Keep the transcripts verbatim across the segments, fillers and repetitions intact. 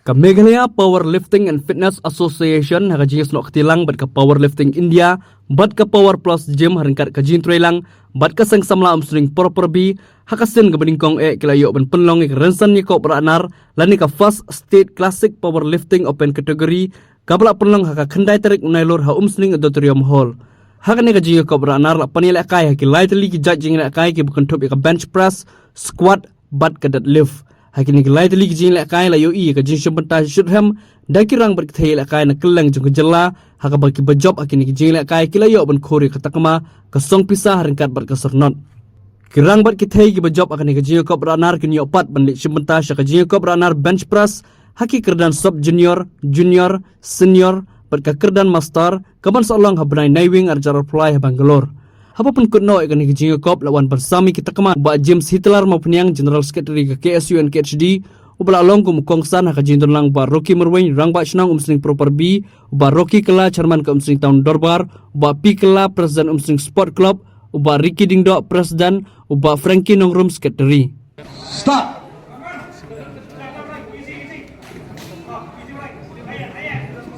Ka Meghalaya Powerlifting and Fitness Association ha ka jingïasnoh kti lang bad ka Powerlifting India bad ka Power Plus Gym ha ryngkat ka jingtrei lang bad ka Seng Samla Umsning Properbi ha ka sien kaba nyngkong eh ki la ïoh ban pynlong ïa ka rynsan ïakob rah nar lane ka First State Classic Powerlifting Open Category kaba la pynlong ha ka khyndai tarik u Nailur ha Umsning Auditorium Hall. Ha kane ka jingïakob rah nar la pynïalehkai ha ki lai tylli ki jait jingïalehkai kiba kynthup ïa ka bench press, squat bad ka deadlift. Ha kine ki lai tylli ki jingïalehkai la ïohi ïa ka jingshim bynta shitrhem da ki rang bad ki thei ïalehkai na kylleng jong ka jylla, ha kaba kiba jop ha kine ki jingïalehkai ki la ïoh ban khur ïa ka takma, ka song pisa ha ryngkat bad ka syrnod. Ki rang bad ki thei kiba jop ha kane ka jingïakob rah nar kin ïoh pat ban leit shim bynta sha ka jingïakob rah nar bench press ha ki kyrdan sub junior, junior, senior bad ka kyrdan master kaban sa long ha bnai Naiwieng arhajar arphew lai ha Bangalore. Haba pynkut noh ïa kane ka jingïakob la wan ban sam ïa ki takma u Bah James Hitler Mawphniang, General Secretary ka K S U N K H D, uba la long kum u kongsan ha ka jingdon lang u Bah Rocky Marwein, Rangbah Shnong Umsning Properbi, u Bah Rocky Kylla, Chairman ka Umsning Town Dorbar, u Bah P Kylla, President Umsning Sport Club, u Bah Ricky Diengdoh, President, u Bah Frankie Nongrum, Secretary. Start.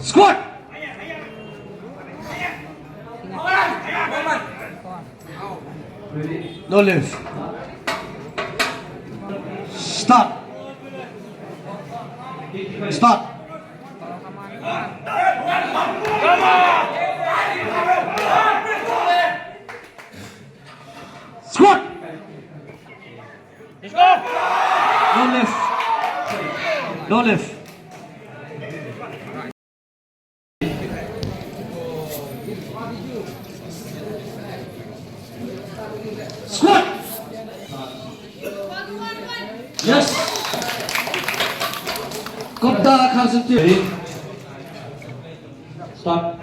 Squat. No lift. Start. Start. Squat. No lift. No lift. Squat. Yes. Kop da kha senti. Stop.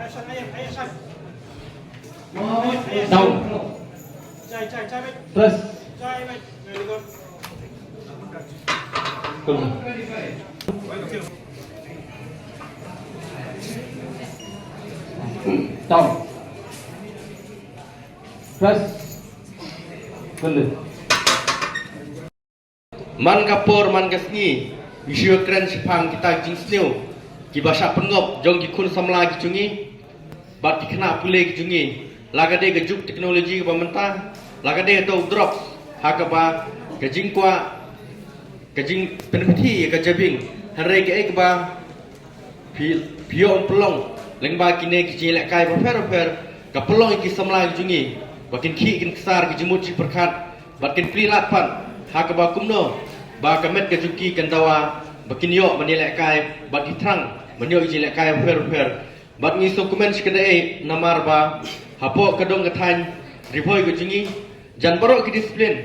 Down. Press. Down. Press. Man ka por man ka sngi ngi shu kren shaphang kita ki jingsniew kiba shah pynngop jong ki khun samla ki jong ngi bad ki khynnah pule ki jong ngi, la ka dei ka juk technology kaba mynta, la ka dei kato drugs ha kaba ka jingkwah ka jingpynpyni ïa ka jabieng. Hynrei kaei kaba phi, phi ïoh pynlong lyngba kine ki jingïalehkai bapher bapher ka pynlong ïa ki samla ki jong ngi ba kin khih kin ksar ki jingmut jingpyrkhat bad kin plie lad pat ha kaba kumno ba ka met ka jong ki kan dawa ba kin ïoh ban ïalehkai bad ki thrang ban ïoh ki jingïalehkai bapher bapher. Bad ngi sngewkmen shikatdei namar ba hapoh ka dong ka thaiñ Ri Bhoi ka jong ngi, jan baroh ki discipline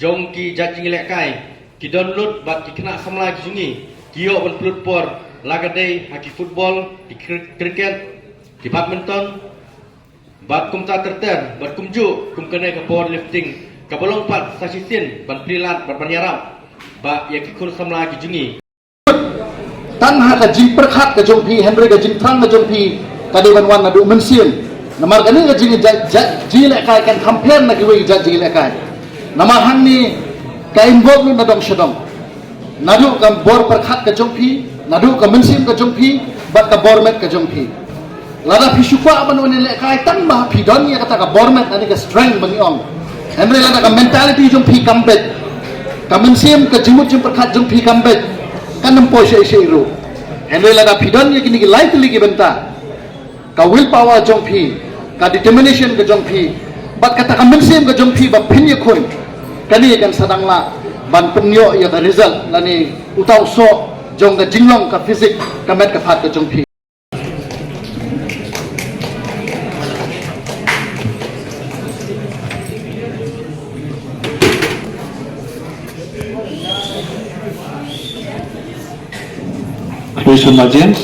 jong ki jait jingïalehkai ki don lut bad ki khynnah samla ki jong ngi ki ïoh ban pynlut por, la ka dei ha ki football, ki kri-, cricket, ki badminton bad kumta ter ter, bad kumjuh kum kane ka powerlifting kaba long pat sa shisien ban plie lad bad ban ïarap ba ïa ki khun samla ki jong ngi. Tang ha ka jingpyrkhat ka jong phi, hynrei ka jingthrang ka jong phi ka dei ban wan naduh mynsiem. Namar kane ka jing, ja, ja, jingïalehkai kan kham pher na kiwei ki jait jingïalehkai. Namar hangne ka involve na dong sha dong. Naduh ka bor pyrkhat ka jong phi, naduh ka mynsiem ka jong phi, bad ka bor met ka jong phi. Lada phi shu kwah ban wan ïalehkai tang ba phi don ïa kata ka bor met lane ka strength ba ngi ong. Hynrei lada ka mentality jong phi kam beit, ka mynsiem ka jingmut jingpyrkhat jong phi kam beit, kan ym poi sha sha ruh. Hynrei lada phi don ïa kine ki lai tylli ki bynta, ka willpower jong phi, ka determination ka jong phi, bad kata ka mynsiem ka jong phi ba phin ïakhun, kane kan sa dang lah ban pynïoh ïa ka result lane uta u soh jong ka jinglong ka physique, ka met ka phad ka jong phi. Please, James.